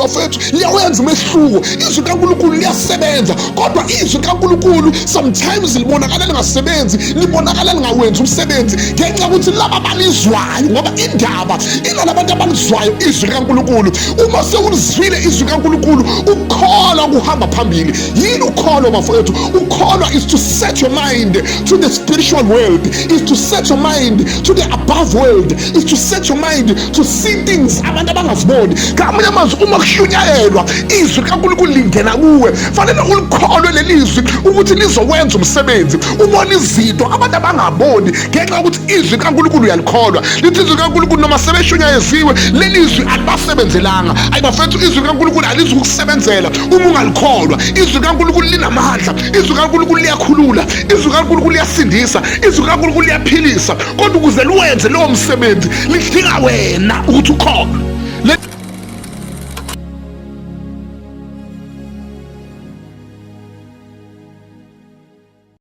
bafethu liyawenza umehluko. Izwi likaNkulunkulu liyasebenza, kodwa izwi likaNkulunkulu sometimes libonakala lingasebenzi, libonakala lingawenzi umsebenzi ngenxa yokuthi laba balizwayo, ngoba indaba inalabantu abalizwayo izwi likaNkulunkulu. Uma sewulizwile izwi likaNkulunkulu, ukukholwa kuhamba phambili. Yini ukukholwa bafowethu? Ukukholwa is to set your mind to the spiritual world, is to set your mind to the above world, is to set your mind to see things abantu abangaziboni. Ngamanye amazwi, uma kushunyayelwa izwi likaNkulunkulu lingena kuwe, fanele ulikholwe leli zwi ukuthi lizowenza umsebenzi, ubone izinto abantu abangaboni ngenxa yokuthi izwi likaNkulunkulu uyalikholwa. Lithi izwi likaNkulunkulu noma sebeshunyayeziwe leli zwi alibasebenzelanga. Ayi bafethu, izwi likaNkulunkulu alizukusebenzela uma ungalikholwa. Izwi likaNkulunkulu linamandla, izwi likaNkulunkulu liyakhulula, izwi likaNkulunkulu liyasindisa, izwi likaNkulunkulu liyaphilisa, kodwa ukuze liwenze lowo msebenzi lidinga wena ukuthi ukholwe.